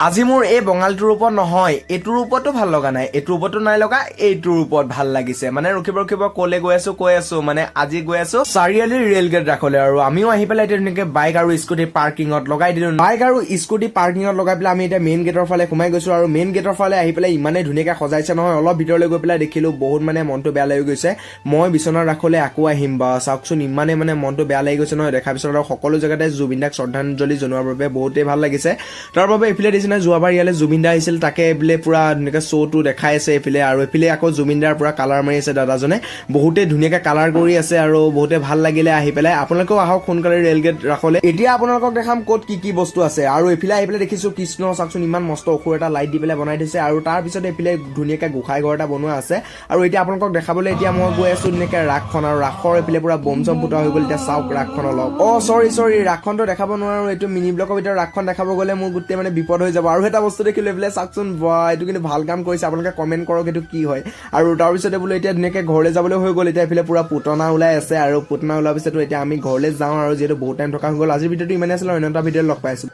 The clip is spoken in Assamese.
আজি মোৰ এই বঙালটোৰ ওপৰত নহয়, এইটোৰ ওপৰতো ভাল লগা নাই, এইটোৰ ওপৰতো নাই লগা, এইটোৰ ওপৰত ভাল লাগিছে। মানে ৰখিব ৰখিব, ক'লে গৈ আছো? কৈ আছো, মানে আজি গৈ আছো চাৰিআলি ৰেল গেট ৰাসলৈ। আৰু আমিও আহি পেলাই এতিয়া ধুনীয়াকে বাইক আৰু স্কুটি পাৰ্কিঙত লগাই দিলো। বাইক আৰু স্কুটি পাৰ্কিঙত লগাই পেলাই আমি এতিয়া মেইন গেটৰ ফালে সোমাই গৈছো। আৰু মেইন গেটৰ ফালে আহি পেলাই ইমানেই ধুনীয়াকে সজাইছে নহয়, অলপ ভিতৰলৈ গৈ পেলাই দেখিলো, বহুত মানে মনটো বেয়া লাগি গৈছে। মই বিশ্বনাথ ৰাসলৈ আকৌ আহিম বা। চাওকচোন, ইমানেই মানে মনটো বেয়া লাগি গৈছে নহয় দেখাৰ পিছত। আৰু সকলো জেগাতে জুবিন দাক শ্ৰদ্ধাঞ্জলি জনোৱাৰ বাবে বহুতেই ভাল লাগিছে। তাৰ বাবে এইফালে দিছে নাই, যোৱাবাৰ ইয়ালৈ জুবিন দা আহিছিল, তাকে এইফালে পুৰা ধুনীয়াকে শ্ব'টো দেখাই আছে এইফালে। আৰু এইফালে আকৌ জুবিন দাৰ পুৰা কালাৰ মাৰি আছে দাদাজনে, বহুতেই ধুনীয়াকে কালাৰ কৰি আছে আৰু বহুতে ভাল লাগিলে আহি পেলাই। আপোনালোকেও আহক সোনকালে ৰেলগেট ৰাসলে। এতিয়া আপোনালোকক দেখাম ক'ত কি কি বস্তু আছে। আৰু এইফালে আহি পেলাই দেখিছো কৃষ্ণ, চাওকচোন, ইমান মস্ত অসুৰ এটা লাইট দি পেলাই বনাই থৈছে। আৰু তাৰপিছত এইফালে ধুনীয়াকে গোঁসাই ঘৰ এটা বনোৱা আছে। আৰু এতিয়া আপোনালোকক দেখাবলৈ এতিয়া মই গৈ আছো ধুনীয়াকে ৰাসখন। আৰু ৰাসৰ এইফালে পুৰা বম চম ফুটা হৈ গ'ল। এতিয়া চাওক ৰাসখন অলপ। অ চৰি চৰি, ৰাসখনটো দেখাব নোৱাৰো। এইটো মিনি ব্লগৰ ভিতৰত ৰাসখন দেখাব গ'লে মোৰ গোটেই মানে বিপদ হৈ যাব। আৰু এটা বস্তু দেখিলো এইফালে, চাওকচোন, বাহ, এইটো কিন্তু ভাল কাম কৰিছে। আপোনালোকে কমেণ্ট কৰক এইটো কি হয়। আৰু তাৰপিছতে বোলো এতিয়া ধুনীয়াকে ঘৰলৈ যাবলৈ হৈ গ'ল। এতিয়া এইফালে পুৰা পুতনা ওলাই আছে আৰু পুতনা ওলোৱাৰ পিছতো এতিয়া আমি ঘৰলৈ যাওঁ আৰু যিহেতু বহুত টাইম থকা হৈ গ'ল। আজিৰ ভিডিঅ'টো ইমানেই আছিলে, অন্য এটা ভিডিঅ'ত লগ পাইছো।